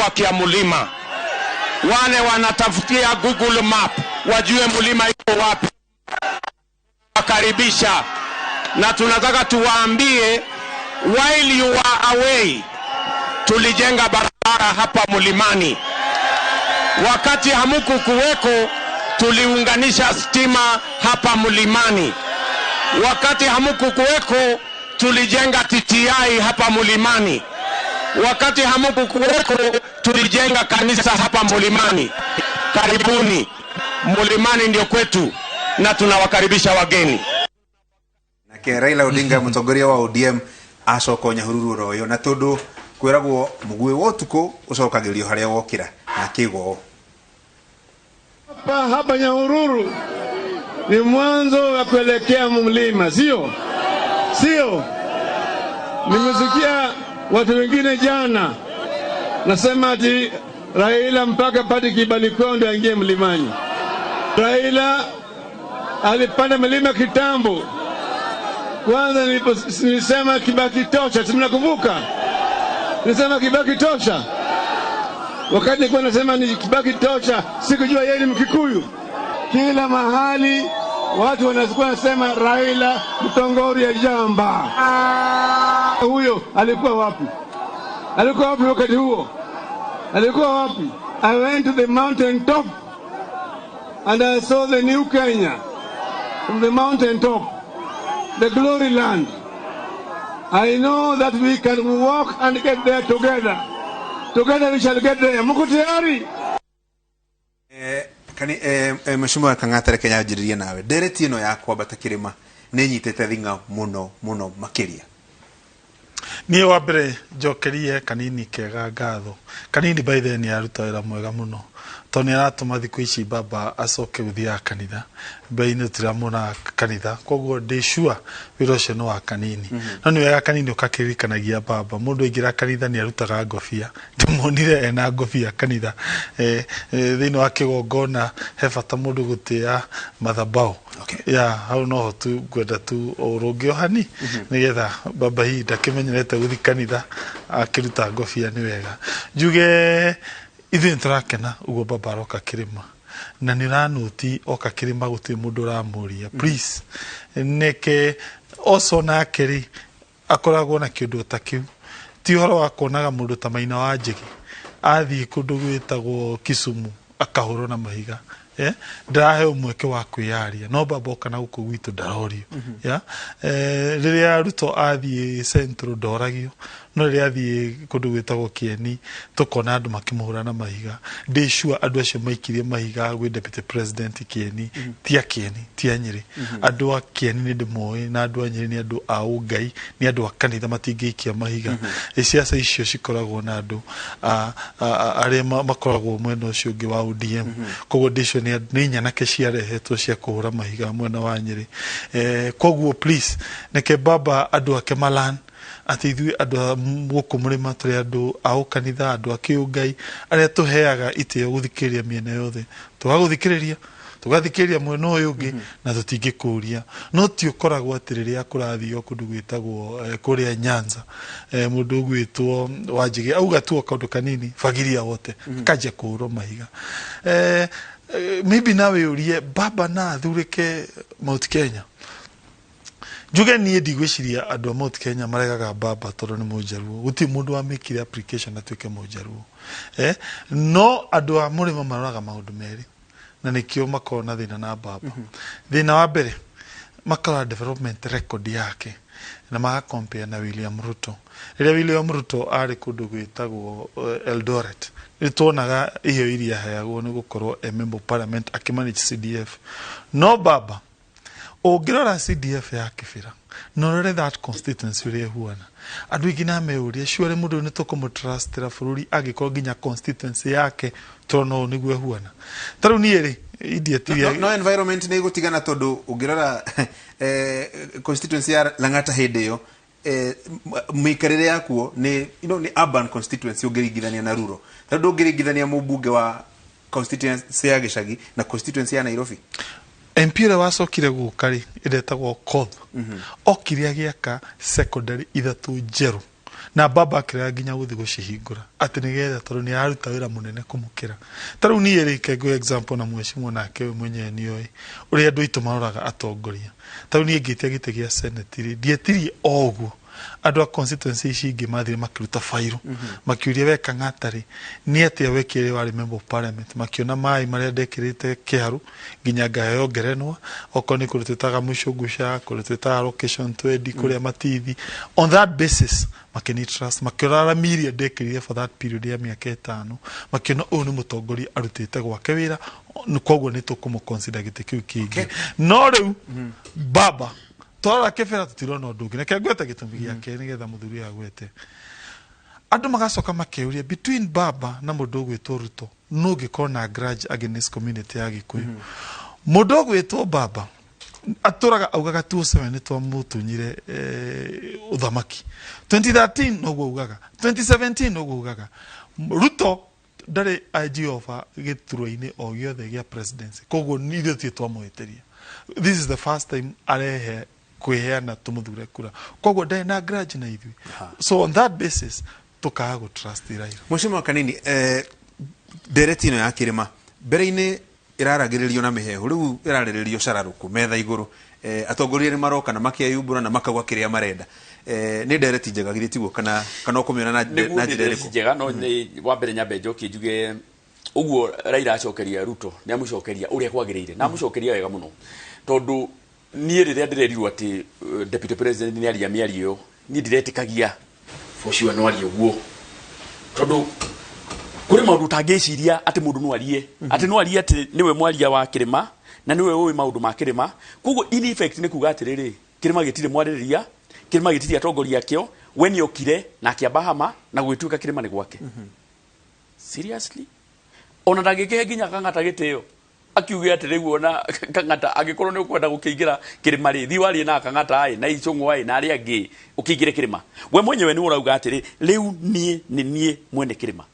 Network ya mlima. Wale wanatafutia Google Map wajue mlima iko wapi, wakaribisha, na tunataka tuwaambie, while you are away, tulijenga barabara hapa mlimani. Wakati hamuku kuweko, tuliunganisha stima hapa mlimani. Wakati hamuku kuweko, tulijenga TTI hapa mlimani. Wakati hamuku kuweko, tulijenga kanisa hapa mlimani. Karibuni, mlimani ndio kwetu, na tunawakaribisha wageni. Nake Raila Odinga, mũtongoria wa ODM, acoka o Nyahururu oro ũyũ, na tondũ kwĩragwo mũguĩ wa ũtukũ ũcokagĩrio harĩa wokĩra na kĩgoo. Hapa hapa Nyahururu ni mwanzo wa kuelekea mlima, sio? Sio? Nimesikia watu wengine jana nasema ati Raila mpaka pate kibali kwao ndio aingie mlimani. Raila alipanda mlima kitambo. Kwanza nilisema Kibaki tosha, si mnakumbuka? Nilisema Kibaki tosha. Wakati nilikuwa nasema ni Kibaki tosha, sikujua yeye ni Mkikuyu. Kila mahali watu wanakuwa nasema Raila Mtongori ya jamba. Huyo alikuwa wapi? Alikuwa wapi wakati huo? Alikuwa wapi? I went to the mountain top and I saw the new Kenya from the mountain top, the glory land. I know that we can walk and get there together. Together we shall get there. Mko tayari? Kani Mheshimiwa Kang'ata, reke nyanjĩrĩrie nawe. Ndereti ĩno ya kwambata kĩrĩma nĩ nyitĩte thing'a mũno mũno makĩria. Niĩ wa mbere njokerie Kanini kega ngatho. Kanini, by the way, nĩ aruta wĩra mwega mũno, tondũ nĩ aratũma thikũ ici baba acoke gũthiaga kanitha. Mbere-inĩ tũtiramuonaga kanitha, koguo ndĩ sure wĩra ũcio nĩ wa Kanini. No nĩ wega Kanini ũkakĩririkanagia baba, mũndũ aingĩra kanitha nĩ arutaga ngobia. Ndĩmuonire ena ngobia kanitha, thĩinĩ wa kĩgongona. He bata mũndũ gũtĩa madhabahu. Ya hau noho tu ngwenda tu ũrũnge ohani, nĩgetha baba hihi ndakĩmenyerete gũthi kanitha, akĩruta ngobia nĩ wega. Njuge ithuĩ nĩ tũrakena ũguo baba aroka kĩrĩma, na nĩ ũranũti oka kĩrĩma gũtirĩ mũndũ ũramũria. Please, neke also nake rĩ akoragwo na kĩũndũ ta kĩu. Ti ũhoro wa kuonaga mũndũ ta Maina wa Njĩgĩ athiĩ kũndũ gwĩtagwo Kisumu akahũrwo na mahiga, ndaraheo mweke wa kwĩyaria, no baba oka na gũkũ gwitũ ndarorio. Yeah? Rĩrĩa Ruto athiĩ Central ndoragio, no rĩrĩa athiĩ kũndũ gwĩtagwo Kieni tũkona andũ makĩmũhũra na mahiga. Ndĩ sure andũ acio maikirie mahiga gwĩ deputy president Kieni ti a Kieni, ti a Nyĩrĩ. Andũ a Kieni nĩ ndĩmoĩ, na andũ a Nyĩrĩ nĩ andũ a ũngai, nĩ andũ a kanitha, matingĩikia mahiga. Ciaca icio cikoragwo na andũ arĩa makoragwo mwena ũcio ũngĩ wa ODM. Koguo ndĩ sure nĩ nyanake ciarehetwo cia kũhũra mahiga mwena wa Nyĩrĩ. Koguo please, neke baba andũ ake malan atĩ ithuĩ andũ a gũkũ mũrĩma tũrĩ andũ a ũkanitha, andũ a kĩũngai, arĩa tũheaga itĩo gũthikĩrĩria mĩena yothe. Tũgagũthikĩrĩria, tũgathikĩrĩria mwena ũyũ ũngĩ, na tũtingĩkũria. No ti ũkoragwo atĩ rĩrĩa kũrathio kũndũ gwĩtagwo kũrĩa Nyanza, mũndũ ũgwĩtwo Wanjĩgĩ auga tu o kaũndũ kanini, fagilia wote, kanjia kũhũrwo mahiga. Maybe nawe ũrie, baba na athurĩke Mount Kenya? Njuge niĩ ndigwĩciria andũ a Mount Kenya maregaga baba tondũ nĩ mũnjaruo. Gũtirĩ mũndũ wamĩkire application atuĩke mũnjaruo, no andũ a mũrĩma maroraga maũndũ merĩ, na nĩkĩo makoragwo na thĩna na baba. Thĩna wa mbere, makarora development record yake na magacompare na William Ruto. Rĩrĩa William Ruto arĩ kũndũ gwĩtagwo Eldoret, nĩ tuonaga iheo iria aheagwo nĩ gũkorwo e member of parliament akĩmanage CDF. No baba, ũngĩrora CDF ya Kĩbĩra na ũrore that constituency ũrĩa ĩhuana, andũ aingĩ na meuria, surely mũndũ ũyũ nĩ tũkũmũtrustĩra bũrũri angĩkorwo nginya constituency yake tũrona ũũ nĩguo ĩhuana? Ta rĩu niĩ rĩ, idiot. No environment nĩ ĩgũtigana, tondũ ũngĩrora constituency ya Lang'ata hĩndĩ ĩyo, mĩikarĩre yakuo nĩ nĩ urban constituency ũngĩringithania na rural. Tondũ ndũngĩringithania mũmbunge wa constituency ya gĩcagi na constituency ya Nairobi. MP ũrĩa wacokire gũka rĩ, ĩretagwo Okoth, okire agĩaka secondary ithatũ njerũ. Na baba akĩrega nginya gũthiĩ gũcihingũra atĩ nĩgetha tondũ nĩ araruta wĩra mũnene kũmũkĩra. Ta rĩu niĩ rĩ, ke ngũhe example na mheshimiwa nake we mwenyewe nĩoĩ ũrĩa andũ aitũ maroraga atongoria. Ta rĩu niĩ ngĩtia gĩtĩ gĩa senate rĩ, ndietirie o ũguo. Andũ a constituency ici ingĩ mathire makĩruta bairũ makiuria we Kang'ata rĩ, nĩ atĩa wekire warĩ member of parliament? Makiona maĩ marĩa ndekĩrĩte Kĩharũ nginya ngaheo ngerenwa, okorwo nĩ kũndũ twĩtaga Mũcũngũca, kũndũ twĩtaga location twendi kũrĩa Matithi. On that basis makĩni trust, makĩona rami iria ndekĩrire for that period ya mĩaka ĩtano, makĩona ũyũ nĩ mũtongoria arutĩte gwake wĩra, koguo nĩ tũkũmũ consider gĩtĩ kĩu kĩngĩ. No rĩu baba twarora kĩbera tũtirona ũndũ ũngĩ. Reke ngwete gĩtũmi gĩa kerĩ nĩgetha mũthuri ũyũ agwete. Andũ magacoka makeyũria between baba na mũndũ ũgwĩtwo Ruto nũ ũngĩkorwo na grudge against community ya Gĩkũyũ. Mũndũ ũgwĩtwo baba atũraga augaga 2007 nĩ twamũtunyire ũthamaki, 2013 noguo augaga, 2017 noguo augaga. Ruto ndarĩ anjiova gĩturwa-inĩ o gĩothe gĩa presidency, koguo ithuĩ tirĩ twamũhĩtĩria. This is the first time arehe kwĩheana tũmũthure kura, koguo ndarĩ na grudge na ithuĩ. So on that basis tũkaga gũ trust Raila. Mheshimiwa Kanini, ndereti ĩno ya kĩrĩma mbere-inĩ ĩraragĩrĩrio na mĩhehu, rĩu ĩrarĩrĩrio cararũkũ metha igũrũ. Atongoria nĩ maroka na makeyumbũra na makauga kĩrĩa marenda. Nĩ ndereti njega githĩ tiguo, kana ũkũmĩona na nĩguo na nĩ njĩra ndereti ĩrĩkũ? Njega. No nĩ wa mbere nyambe njokie njuge ũguo Raila acokeria Ruto nĩ amũcokeria ũrĩa kwagĩrĩire na amũcokeria wega mũno, tondũ niĩ rĩrĩa ndĩrerirwo atĩ deputy president nĩ aria mĩario ĩyo, niĩ ndiretĩkagia for sure no arie ũguo, tondũ kũrĩ maũndũ ũtangĩciria atĩ mũndũ no arie, atĩ no arie atĩ nĩwe mwaria wa kĩrĩma na nĩwe ũĩ maũndũ ma kĩrĩma. Koguo in effect nĩ kuga atĩrĩrĩ, kĩrĩma gĩtirĩ mwarĩrĩria, kĩrĩma gĩtirĩ atongoria akĩo. We nĩ okire na akĩamba hama na gũgĩtuĩka kĩrĩma nĩ gwake. Seriously, ona ndangĩkĩhe nginya Kang'ata gĩtĩo akiuge atĩ rĩu ona Kang'ata angĩkorwo nĩ ũkwenda gũkĩingĩra kĩrĩma rĩ, thiĩ warie na Kang'ata ĩ na Icũng'wa ĩ na arĩa angĩ ũkĩingĩre kĩrĩma. We mwenyewe nĩ ũrauga atĩrĩ, rĩu niĩ nĩ niĩ mwene kĩrĩma.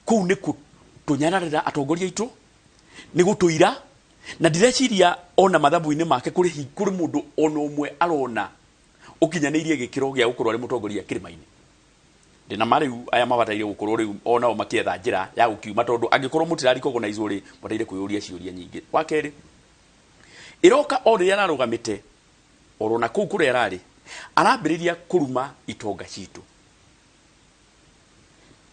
Kũu nĩ kũtũnyararĩra atongoria aitũ, nĩ gũtũira, na ndireciria ona mathabu-inĩ make kũrĩ kũrĩ mũndũ ona ũmwe arona ũkinyanĩirie gĩkĩro gĩa gũkorwo arĩ mũtongoria kĩrĩma-inĩ. Ndĩna ma rĩu aya mabataire gũkorwo rĩu onao makĩetha njĩra ya gũkiuma, tondũ angĩkorwo mũtira recognize rĩ, mubataire kwĩyũria ciũria nyingĩ. Wa kerĩ, ĩroka o rĩrĩa ararũgamĩte oro na kũu kũrĩa ararĩ, arambĩrĩria kũruma itonga citũ,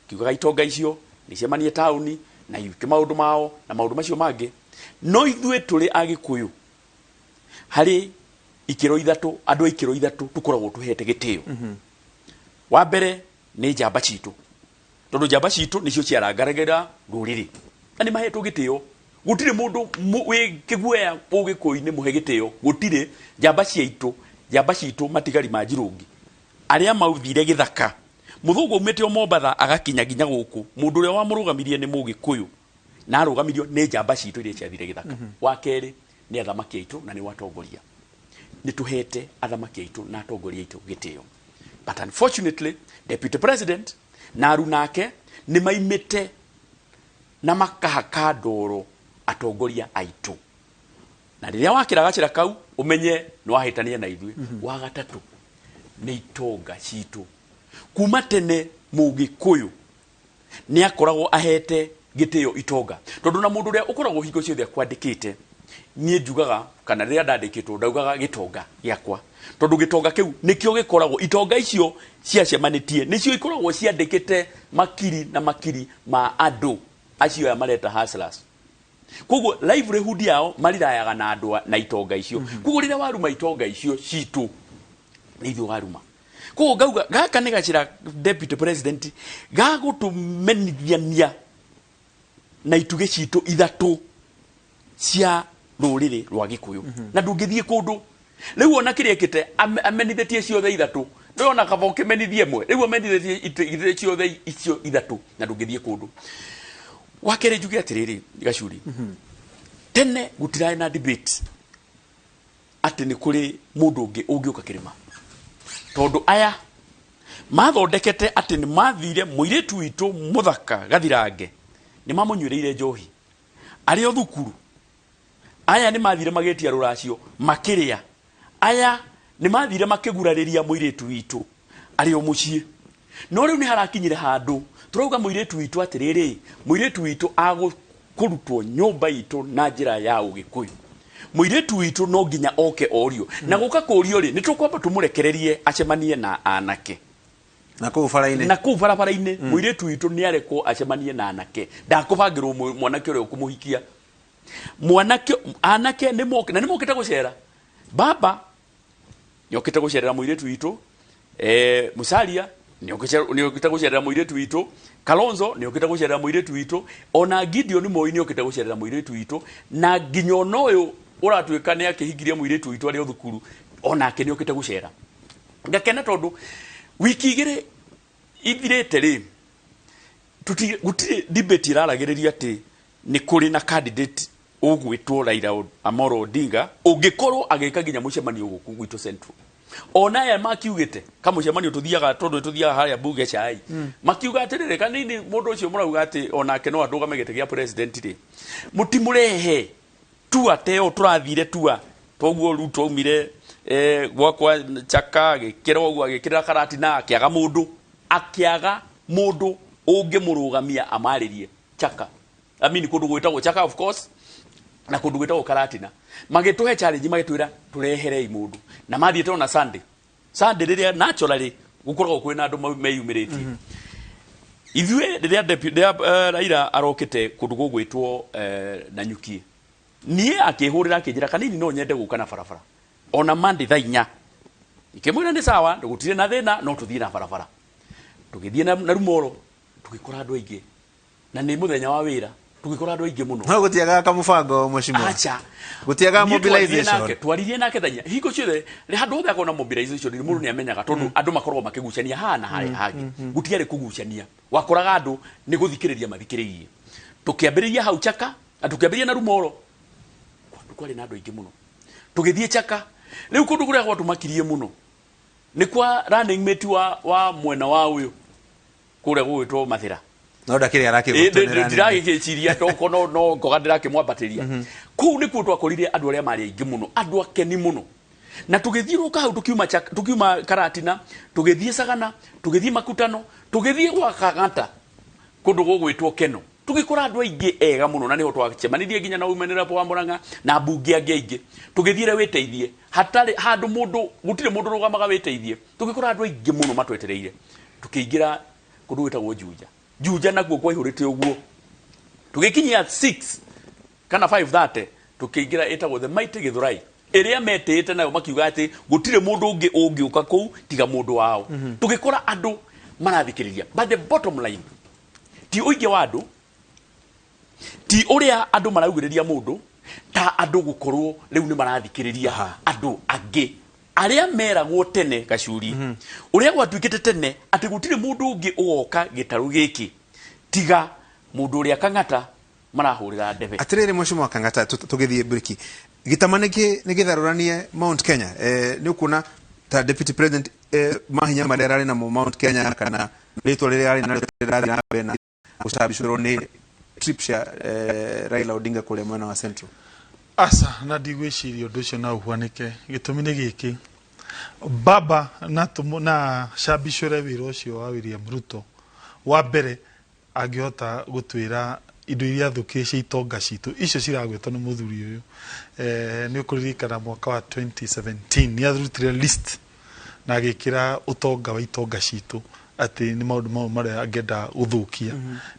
kiugaga itonga icio nĩ cemanie taũni na ike maũndũ mao na maũndũ macio mangĩ. No ithuĩ tũrĩ Agĩkũyũ harĩ ikĩro ithatũ, andũ a ikĩro ithatũ tũkoragwo tũhete gĩtĩo. Wa mbere nĩ njamba citũ, tondũ njamba citũ nĩcio ciarangaragĩra rũrĩrĩ na nĩ mahetwo gĩtĩo. Gũtirĩ mũndũ wĩ kĩguoya Ũgĩkũyũ-inĩ mũhe gĩtĩo, gũtirĩ. Njamba ciaitũ, njamba citũ, matigari ma Njirũngi arĩa mathire gĩthaka, mũthũngũ aumĩte o Mombatha agakinya nginya gũkũ, mũndũ ũrĩa wamũrũgamirie nĩ Mũgĩkũyũ na arũgamirio nĩ njamba citũ iria ciathire gĩthaka. Wa kerĩ nĩ athamaki aitũ na nĩ atongoria. Nĩ tũhete athamaki aitũ na atongoria aitũ gĩtĩo, but unfortunately deputy president na aruna ake nĩ maimĩte na makahaka ndoro atongoria aitũ, na rĩrĩa wakĩra gacĩra kau ũmenye nĩ wahĩtania na ithuĩ. Wa gatatũ nĩ itonga citũ. Kuma tene Mũgĩkũyũ nĩ akoragwo ahete gĩtĩo itonga, tondũ na mũndũ ũrĩa ũkoragwo hingo ciothe akwandĩkĩte, niĩ njugaga kana rĩrĩa ndandĩkĩtwo ndaugaga gĩtonga gĩakwa, tondũ gĩtonga kĩu nĩkĩo gĩkoragwo, itonga icio ciacemanĩtie nĩcio ikoragwo ciandĩkĩte makiri na makiri ma andũ acio aya mareta hustlers. Koguo livelihood yao marirayaga na andũ na itonga icio. Koguo rĩrĩa waruma itonga icio citũ, nĩ ithuĩ waruma. Koguo ngauga gaka nĩ gacĩra deputy president ga gũtũmenithania na itugĩ citũ ithatũ cia rũrĩrĩ rwa Gĩkũyũ, na ndũngĩthiĩ kũndũ rĩu ona kĩrĩa ĩkĩte amenithĩtie ciothe ithatũ. Rĩu ona kaba ũkĩmenithie ĩmwe, rĩu amenithĩtie itugĩ ciothe icio ithatũ na ndũngĩthiĩ kũndũ. Wa kerĩ, njuge atĩrĩrĩ, Gacuri, tene gũtirarĩ na debate atĩ nĩ kũrĩ mũndũ ũngĩ ũngĩũka kĩrĩma, tondũ aya mathondekete atĩ nĩ mathire mũirĩtu witũ mũthaka Gathirange, nĩ mamũnyuĩrĩire njohi arĩ o thukuru. Aya nĩ mathire magĩtia rũracio makĩrĩa. Aya nĩ mathire makĩgurarĩria mũirĩtu witũ. Arĩ o mũciĩ. No rĩu nĩ harakinyire handũ tũrauga mũirĩtu witũ atĩrĩrĩ, mũirĩtu witũ agũkũrutwo nyũmba itũ na njĩra ya Ũgĩkũyũ. Mũirĩtu witũ no nginya oke orio. Na gũka kũrio rĩ, nĩ tũkwamba tũmũrekererie acemanie na anake. Na kũu bara-inĩ. Na kũu barabara-inĩ, mũirĩtu witũ nĩ arekwo acemanie na anake. Ndakũbangĩrwo mwanake ũrĩa ũkũmũhikia. Mwanake, anake nĩ moke, na nĩ mokĩte gũcera. Baba nĩokĩte gũcerera mũirĩtu witũ eh, Musalia nĩokĩte gũcerera mũirĩtu witũ Kalonzo nĩokĩte gũcerera mũirĩtu witũ ona Gideon Moi nĩokĩte gũcerera mũirĩtu witũ na nginya ona ũyũ ũratuĩka nĩ akĩhingirie mũirĩtu witũ arĩ o thukuru onake nĩokĩte gũcera. Ngakena tondũ wiki igĩrĩ ithirĩte rĩ gũtirĩ debate ĩraragĩrĩria atĩ nĩ kũrĩ na candidate ũgwĩtwo Raila Amolo Odinga ũngĩkorwo agĩka nginya mũcemanio gũkũ gwitũ Central. Ona aya makiugĩte kamũcemanio tũthiaga tondũ tũthiaga harĩa bunge cai makiuga atĩrĩrĩ kanini mũndũ ũcio mũrauga atĩ onake no arũgame gĩtĩ gĩa president rĩ mũtimũrehe tua teo tũrathire tua toguo Ruto aumire eh, gwakwa Chaka agĩkĩra ũguo agĩkĩrĩra Karatina akĩaga mũndũ akĩaga mũndũ ũngĩmũrũgamia amarĩrie Chaka I mean kundu gwitagwo Chaka of course na kundu gwitagwo Karatina magituhe challenge magitwira tureherei mundu na mathiĩte ona Sunday Sunday rĩrĩa naturally gukoragwo kwĩna andũ meyumĩrĩtie ithuĩ rĩrĩa rĩrĩa Raila arokĩte kũndũ gũgwĩtwo Nanyuki niĩ akĩhũrĩra akĩnjĩra kanini no nyende gũka na barabara ona Monday thaa inya ikĩmwĩra nĩ sawa gũtirĩ na thĩna no tũthiĩ na barabara tũgĩthiĩ na Rumoro tũgĩkora andũ aingĩ na nĩ mũthenya wa wĩra tũgĩkora andũ aingĩ mũno. No gũtiagaga kamũbango mheshimiwa. Acha. Gũtiagaga Niĩ twaririe mobilization. Twaririe nake thaa inya hingo ciothe rĩ handũ hothe akorwo na mobilization rĩ mũndũ nĩ amenyaga tondũ andũ makoragwo makĩgucania haha na harĩa hangĩ. Gũtiarĩ kũgucania wakoraga andũ nĩ gũthikĩrĩria mathikĩrĩirie. Tũkĩambĩrĩria hau Chaka na tũkĩambĩrĩria na Rumoro kũndũ kwarĩ na andũ aingĩ mũno. Tũgĩthiĩ Chaka rĩu kũndũ kũrĩa gwatũmakirie mũno nĩ kwa running mate wa mwena wa ũyũ kũrĩa gũgwĩtwo Mathĩra. No ndakĩrĩ arakĩgwatwo nĩ running mate. Ndiragĩgĩciria toko no ngoga ndĩrakĩmwambatĩria. Kũu nĩkuo twakorire andũ arĩa marĩ aingĩ mũno, andũ akeni mũno. Na tũgĩthiũrũrũka hau tũkiuma tũkiuma Karatina, tũgĩthiĩ Sagana, tũgĩthiĩ Makutano, tũgĩthiĩ gwa Kang'ata kũndũ gũgwĩtwo Keno. Tũgĩkora andũ aingĩ ega mũno na nĩho twacemanirie nginya na women rep wa Murang'a na mbunge angĩ aingĩ. Tũgĩthiĩre wĩteithie hatarĩ handũ mũndũ gũtirĩ mũndũ ũrũgamaga wĩteithie. Tũgĩkora andũ aingĩ mũno matwetereire. Tũkĩingĩra kũndũ gwĩtagwo Juja. Juja nakuo kwaihũrĩte ũguo. Tũgĩkinyia 6 kana 5:30 tũkĩingĩra ĩtagwo The Mighty Githurai ĩrĩa metĩĩte nayo makiuga atĩ gũtirĩ mũndũ ũngĩ ũngĩũka kũu tiga mũndũ wao. Tũgĩkora andũ marathikĩrĩria. But the bottom line ti ũingĩ wa andũ, ti ũrĩa andũ maraugĩrĩria mũndũ, ta andũ gũkorwo rĩu nĩ marathikĩrĩria andũ angĩ arĩa meragwo tene gacuri ũrĩa gwatuĩkĩte tene atĩ gũtirĩ mũndũ ũngĩ ũgoka gĩtarũ gĩkĩ tiga mũndũ ũrĩa Kang'ata marahũrĩra ndebe. Atĩrĩrĩ Mheshimiwa Kang'ata, tũgĩthiĩ briki gĩtama nĩ gĩtharũranie Mount Kenya. Nĩ ũkuona ta deputy president mahinya marĩa ararĩ namo Mount Kenya kana rĩtwa rĩrĩa arĩ narĩo rĩrathiĩ na mbere na gũcabicũrwo nĩ trip cia Raila Odinga kũrĩa mwena wa Central? Aca, na ndigwĩciria ũndũ ũcio no ũhuanĩke. Gĩtũmi nĩ gĩkĩ, Baba na na acabicũre wĩra ũcio wa William Ruto, wa mbere angĩhota gũtwĩra indo iria thũkie cia itonga citũ icio ciragwetwo nĩ mũthuri ũyũ. Nĩ ũkũririkana mwaka wa 2017 nĩ arutire list na agĩkĩra ũtonga wa itonga citũ atĩ nĩ maũndũ mamwe marĩa angĩenda gũthũkia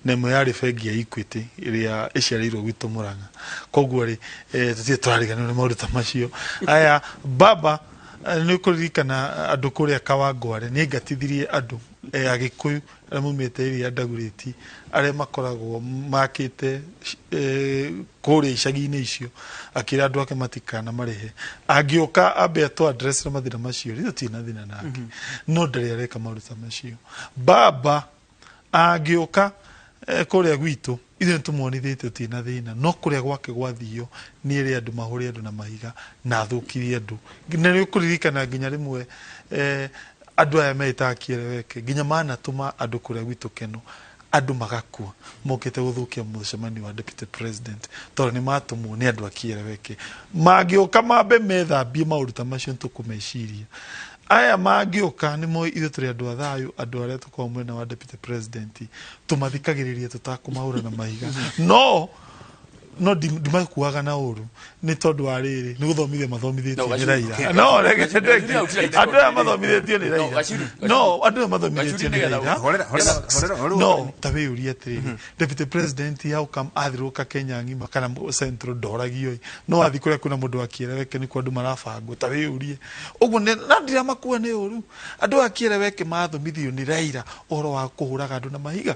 na ĩmwe yarĩ bengi ya Equity ĩrĩa ĩciarĩirwo gwitũ Murang'a. Koguo rĩ tũtirĩ tũrariganĩrwo nĩ maũndũ ta macio. Aya baba nĩ ũkũririkana andũ kũrĩa Kawangware nĩ aingatithirie andũ Agĩkũyũ arĩa maumĩte area ya Dagoretti arĩa makoragwo makĩte kũrĩa icagi-inĩ icio akĩra andũ ake matikana marĩhe. Angĩũka ambe atũ address na mathĩna macio rĩ tũtirĩ na thĩna nake no ndarĩ areka maũndũ ta macio. Baba angĩũka kũrĩa gwitũ ithuĩ nĩ tũmuonithĩtie tũtirĩ na thĩna no kũrĩa gwake gwathio nĩ ere andũ mahũre andũ na mahiga na athũkirie andũ. Na nĩ ũkũririkana nginya rĩmwe andũ aya meĩtaga kieleweke nginya manatũma andũ kũrĩa gwitũ Keno andũ magakua mokĩte gũthũkia mũcemanio wa deputy president tondũ nĩ matũmwo nĩ andũ a kieleweke. Mangĩũka mambe methambie maũndũ ta macio nĩ tũkũmeciria. Aya mangĩũka nĩ moĩ ithuĩ tũrĩ andũ a thayũ, andũ arĩa tũkoragwo mwena wa deputy president, tũmathikagĩrĩria tũtakũmahũra na mahiga. No no ndimakuaga na ũru nĩ tondũ wa rĩrĩ, nĩ gũthomithio mathomithĩtio No, nĩ Gaciru, Raila. okay. No reke Gaciru, ndeke. Gaciru, Andũ aya mathomithĩtio nĩ No, Raila. Gaciru, No, andũ aya mathomithĩtio Gaciru nĩ nĩgetha Raila. Horera, horera, horera, horera. No ta wĩyũrie atĩrĩrĩ, deputy president how come athiũrũrũka Kenya ng'ima kana central ndoragio ĩ, no athiĩ kũrĩa kwĩna mũndũ wa kĩereweke nĩkuo andũ marabangwo. Ta wĩyũrie ũguo na ndiramakua nĩ ũru. Andũ a kĩereweke mathomithio nĩ Raila ũhoro wa kũhũraga andũ na mahiga,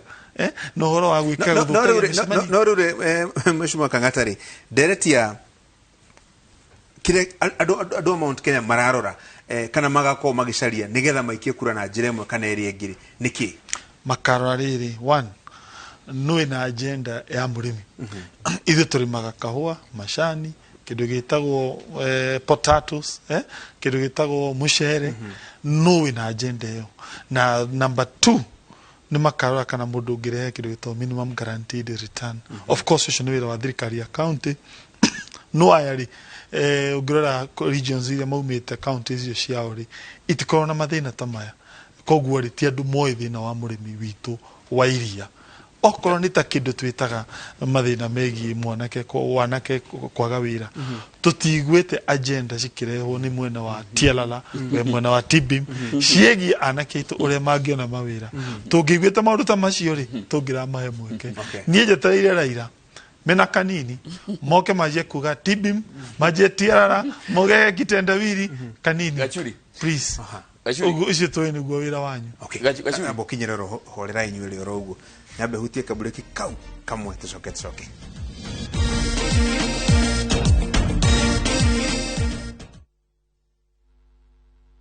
na ũhoro wa gwĩka No gũthũkagia rĩu rĩ, mĩcemanio. no rĩu rĩ, Mheshimiwa Kang'ata rĩ, ndereti ya kĩrĩa andũ a Mount Kenya mararora, kana magakorwo magĩcaria nĩgetha maikie kura na njĩra ĩmwe kana ĩrĩa ĩngĩ rĩ, nĩ kĩ? Makarora rĩrĩ, one, nũ ĩna agenda ya mũrĩmi. Ithuĩ tũrĩmaga kahũa, macani, kĩndũ gĩtagwo potatoes, kĩndũ gĩtagwo mũcere, nũ wĩna agenda ĩyo. Na number 2, nĩ makarora kana mũndũ ũngĩrehe kĩndũ gĩtagwo minimum guaranteed return. Of course ũcio nĩ wĩra wa thirikari ya county. No aya rĩ, ũngĩrora regions iria maumĩte county icio ciao rĩ, itikoragwo na mathĩna ta maya. Koguo rĩ, ti andũ moĩ thĩna wa mũrĩmi witũ wa iria. Okorwo nĩ ta kĩndũ twĩtaga mathĩna megiĩ mwanake wanake kwaga wĩra, tũtiguĩte agenda cikĩrehwo nĩ mwena wa Tialala, mwena wa Tibim, ciĩgiĩ anake aitũ ũrĩa mangĩona mawĩra. Tũngĩiguĩte maũndũ ta macio rĩ, tũngĩramahe mweke. Niĩ njetereire Raila mena kanini moke manjie kuga Tibim, manjie Tialala, moge kitendawili kanini. Gachuri. Please. Gachuri. Ũguo ũcio tũĩ nĩguo wĩra wanyu. Okay. Gachuri. Amba ũkinyĩre roho, horerai inyuĩ rĩ oro ũguo. Nyambe hutie kabureki kau kamwe tũcoke tũcoke.